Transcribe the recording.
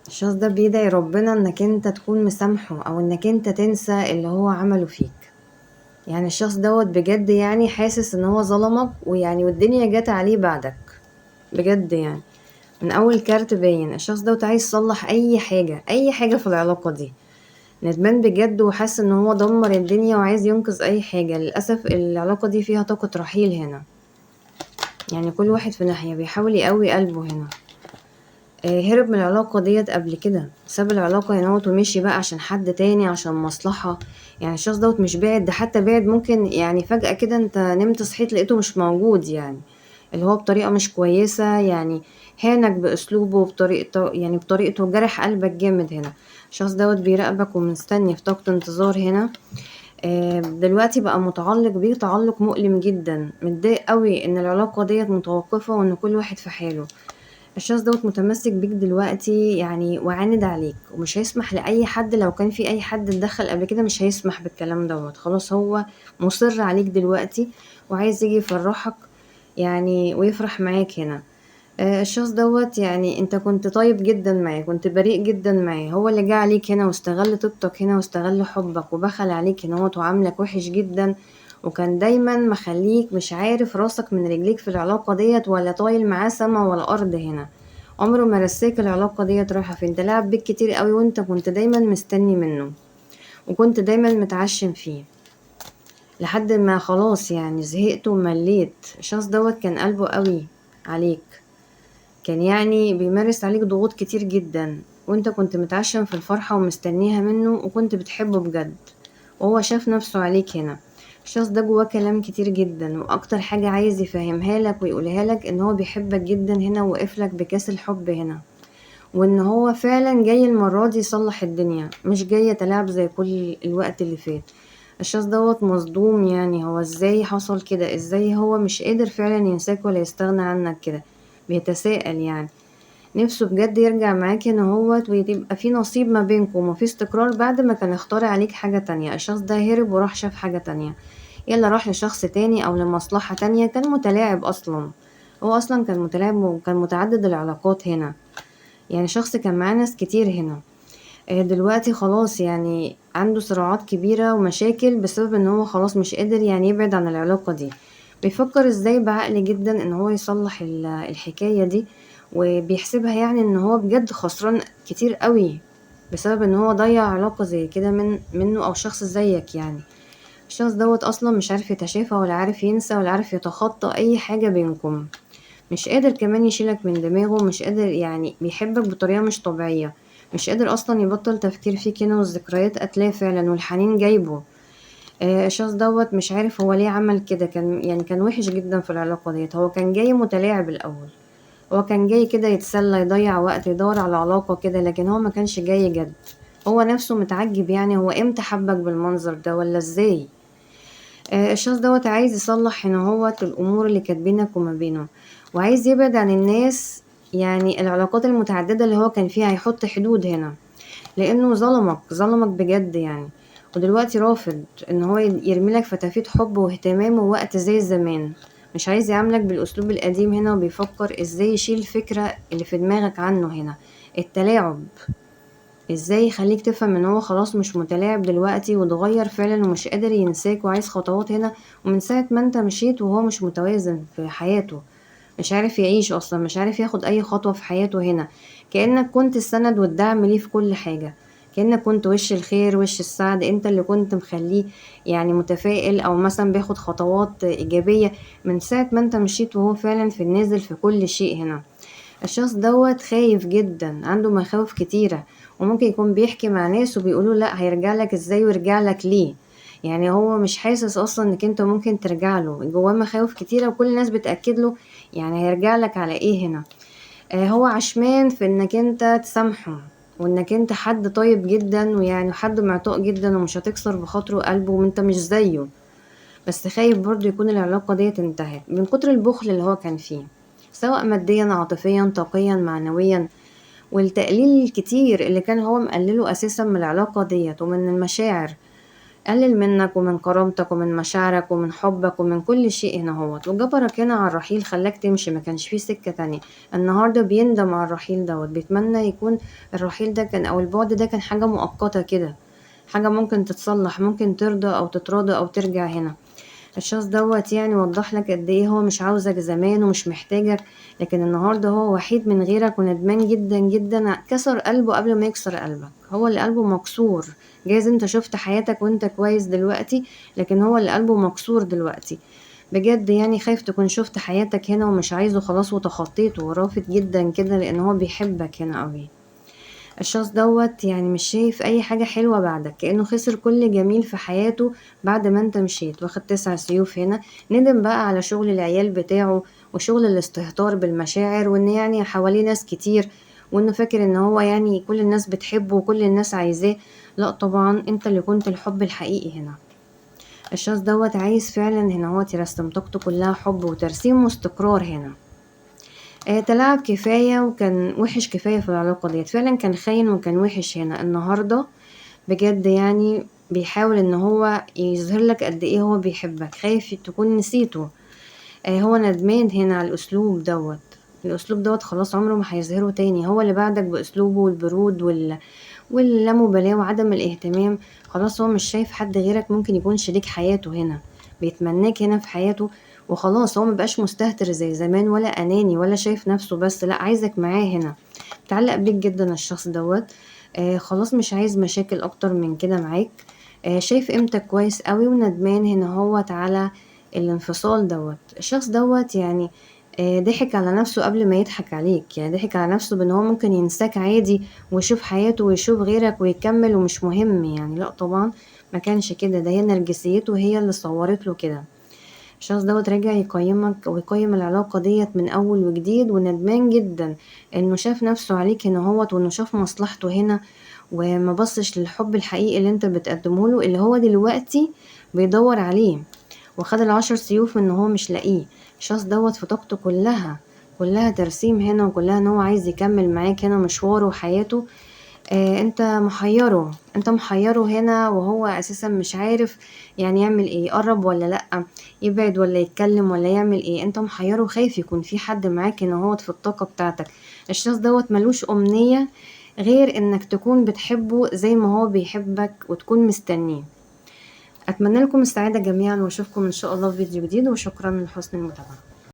الشخص ده بيدعي ربنا انك انت تكون مسامحه او انك انت تنسى اللي هو عمله فيك. يعني الشخص دوت بجد يعني حاسس ان هو ظلمك، ويعني والدنيا جت عليه بعدك بجد. يعني من اول كارت باين الشخص دوت عايز يصلح اي حاجة، اي حاجة في العلاقة دي، ندمان بجد وحاسس ان هو دمر الدنيا وعايز ينقذ اي حاجة. للأسف العلاقة دي فيها طاقة رحيل هنا، يعني كل واحد في ناحية بيحاول يقوي قلبه هنا. هرب من العلاقة ديت قبل كده، ساب العلاقة هنا ومشي بقى عشان حد تاني، عشان مصلحة. يعني الشخص دوت مش بعد، ده حتى بعد ممكن يعني فجأة كده انت نمت صحيت لقيته مش موجود، يعني اللي هو بطريقة مش كويسة، يعني هانك بأسلوبه وبطريقته، يعني بطريقته جرح قلبك جامد هنا. الشخص دوت بيراقبك ومستني في طاقة انتظار هنا. دلوقتي بقى متعلق بيه تعلق مؤلم جدا، متضايق قوي ان العلاقة ديت متوقفة وان كل واحد في حاله. الشخص دوت متمسك بيك دلوقتي يعني وعاند عليك، ومش هيسمح لأي حد، لو كان في أي حد اتدخل قبل كده مش هيسمح بالكلام دوت. خلاص هو مصر عليك دلوقتي وعايز يجي يفرحك يعني ويفرح معاك هنا. الشخص دوت يعني انت كنت طيب جدا معاه، كنت بريء جدا معاه، هو اللي جه عليك هنا واستغل طيبتك هنا واستغل حبك وبخل عليك هنا وعاملك وحش جدا، وكان دايما مخليك مش عارف راسك من رجليك في العلاقة ديت، ولا طايل معاه سما ولا أرض هنا. عمره ما رساك العلاقة ديت رايحة فين، ده لعب بيك كتير قوي وانت كنت دايما مستني منه وكنت دايما متعشم فيه، لحد ما خلاص يعني زهقت ومليت. الشخص دوت كان قلبه قوي عليك، كان يعني بيمارس عليك ضغوط كتير جدا، وانت كنت متعشم في الفرحة ومستنيها منه وكنت بتحبه بجد، وهو شاف نفسه عليك هنا. الشخص ده جواه كلام كتير جدا، واكتر حاجة عايز يفهمها لك ويقولها لك ان هو بيحبك جدا هنا وواقف لك بكاس الحب هنا، وان هو فعلا جاي المرة دي يصلح الدنيا، مش جاي يتلاعب زي كل الوقت اللي فات. الشخص دوت مصدوم، يعني هو ازاي حصل كده، ازاي هو مش قادر فعلا ينساك ولا يستغنى عنك كده، بيتساءل يعني نفسه بجد يرجع معاك هنا هوت ويبقى في نصيب ما بينكم وفي استقرار، بعد ما كان اختار عليك حاجة تانية. الشخص ده هرب وراح شاف حاجة تانية، يلا راح لشخص تاني او لمصلحة تانية، كان متلاعب اصلا، هو اصلا كان متلاعب وكان متعدد العلاقات هنا، يعني شخص كان معاه ناس كتير هنا. دلوقتي خلاص يعني عنده صراعات كبيرة ومشاكل بسبب ان هو خلاص مش قادر يعني يبعد عن العلاقة دي. بيفكر ازاي بعقل جدا ان هو يصلح الحكاية دي، وبيحسبها يعني ان هو بجد خسران كتير قوي بسبب ان هو ضيع علاقة زي كده منه او شخص زيك. يعني الشخص دوت اصلا مش عارف يتشافى ولا عارف ينسى ولا عارف يتخطى اي حاجة بينكم، مش قادر كمان يشيلك من دماغه، مش قادر يعني بيحبك بطريقة مش طبيعية، مش قادر اصلا يبطل تفكير فيك هنا، والذكريات قتلاه فعلا والحنين جايبه. الشخص دوت مش عارف هو ليه عمل كده، كان وحش جدا في العلاقة ديت. هو كان جاي متلاعب الأول، هو كان جاي كده يتسلى يضيع وقت يدور على علاقة كده، لكن هو ما كانش جاي جد. هو نفسه متعجب يعني هو امتى حبك بالمنظر ده ولا ازاي. الشخص دوت عايز يصلح هنا هوت الأمور اللي كانت بينك وما بينه، وعايز يبعد عن الناس، يعني العلاقات المتعددة اللي هو كان فيها هيحط حدود هنا، لأنه ظلمك بجد يعني. ودلوقتي رافض إن هو يرمي لك فتافيت حب واهتمام ووقت زي زمان، مش عايز يعاملك بالأسلوب القديم هنا، وبيفكر إزاي يشيل الفكرة اللي في دماغك عنه هنا، التلاعب، إزاي يخليك تفهم إن هو خلاص مش متلاعب دلوقتي واتغير فعلا ومش قادر ينساك وعايز خطوات هنا. ومن ساعة ما انت مشيت وهو مش متوازن في حياته، مش عارف يعيش أصلا، مش عارف ياخد أي خطوة في حياته هنا. كأنك كنت السند والدعم ليه في كل حاجة، كأنك كنت وش الخير وش السعد، انت اللي كنت مخليه يعني متفائل او مثلا بياخد خطوات ايجابية. من ساعة ما انت مشيت وهو فعلا في النازل في كل شيء هنا. الشخص دوت خايف جدا، عنده مخاوف كتيرة، وممكن يكون بيحكي مع ناس وبيقولوا لا هيرجع لك ازاي ويرجع لك ليه، يعني هو مش حاسس اصلا انك انت ممكن ترجع له، جواه مخاوف كتيرة وكل الناس بتأكد له يعني هيرجع لك على ايه هنا. هو عشمان في انك انت تسامحه، وانك انت حد طيب جدا ويعني حد معطاء جدا ومش هتكسر بخاطره قلبه وانت مش زيه، بس خايف برضو يكون العلاقة ديت انتهت من كتر البخل اللي هو كان فيه، سواء ماديا عاطفيا طاقيا معنويا، والتقليل الكتير اللي كان هو مقلله اساسا من العلاقة ديت ومن المشاعر. قلل منك ومن كرامتك ومن مشاعرك ومن حبك ومن كل شيء هنا هوت، وجبرك هنا على الرحيل، خلاك تمشي، ما كانش فيه سكة تانية. النهاردة بيندم على الرحيل دوت، بيتمنى يكون الرحيل ده كان، أو البعد ده كان حاجة مؤقتة كده، حاجة ممكن تتصلح، ممكن ترضى أو تتراضى أو ترجع هنا. الشخص دوت يعني وضح لك قد ايه هو مش عاوزك زمان ومش محتاجك، لكن النهارده هو وحيد من غيرك وندمان جدا جدا، كسر قلبه قبل ما يكسر قلبك، هو اللي قلبه مكسور. جايز انت شفت حياتك وانت كويس دلوقتي، لكن هو اللي قلبه مكسور دلوقتي بجد، يعني خايف تكون شفت حياتك هنا ومش عايزه خلاص وتخطيته ورافض جدا كده، لان هو بيحبك هنا قوي. الشخص دوت يعني مش شايف اي حاجة حلوة بعدك، كأنه خسر كل جميل في حياته بعد ما انت مشيت. واخد 9 سيوف هنا، ندم بقى على شغل العيال بتاعه وشغل الاستهتار بالمشاعر، وان يعني حواليه ناس كتير، وانه فاكر ان هو يعني كل الناس بتحبه وكل الناس عايزاه. لا طبعا انت اللي كنت الحب الحقيقي هنا. الشخص دوت عايز فعلا هنا هو يرسم طاقته كلها حب وترسيم واستقرار هنا. تلاعب كفاية وكان وحش كفاية في العلاقة ديت، فعلا كان خاين وكان وحش هنا. النهاردة بجد يعني بيحاول ان هو يظهر لك قد ايه هو بيحبك، خايف تكون نسيته. هو ندمان هنا على الاسلوب دوت، الاسلوب دوت خلاص عمره ما هيظهره تاني. هو اللي بعدك باسلوبه والبرود واللامبالاه وعدم الاهتمام، خلاص هو مش شايف حد غيرك ممكن يكون شريك حياته هنا، بيتمناك هنا في حياته وخلاص. هو مبقاش مستهتر زي زمان ولا اناني ولا شايف نفسه بس، لا عايزك معاه هنا، متعلق بيك جدا الشخص دوت. خلاص مش عايز مشاكل اكتر من كده معاك، شايف قيمتك كويس قوي وندمان هنا هوت على الانفصال دوت. الشخص دوت يعني ضحك على نفسه قبل ما يضحك عليك، يعني ضحك على نفسه بان هو ممكن ينساك عادي ويشوف حياته ويشوف غيرك ويكمل ومش مهم يعني. لا طبعا ما كانش كده، ده هي نرجسيته هي اللي صورت له كده. الشخص دوت راجع يقيمك ويقيم العلاقة ديت من أول وجديد، وندمان جدا إنه شاف نفسه عليك هنا هوت، وإنه شاف مصلحته هنا وما بصش للحب الحقيقي اللي انت بتقدمه له، اللي هو دلوقتي بيدور عليه، وخد 10 سيوف إن هو مش لاقيه. الشخص دوت في طاقته كلها ترسيم هنا، وكلها إن هو عايز يكمل معاك هنا مشواره وحياته. انت محيره، انت محيره هنا، وهو اساسا مش عارف يعني يعمل ايه، يقرب ولا لا، يبعد ولا يتكلم ولا يعمل ايه. انت محيره وخايف يكون في حد معاك هنا هو في الطاقة بتاعتك. الشخص دوت ملوش امنية غير انك تكون بتحبه زي ما هو بيحبك وتكون مستنيه. اتمنى لكم السعادة جميعا، واشوفكم ان شاء الله في فيديو جديد، وشكرا لحسن المتابعة.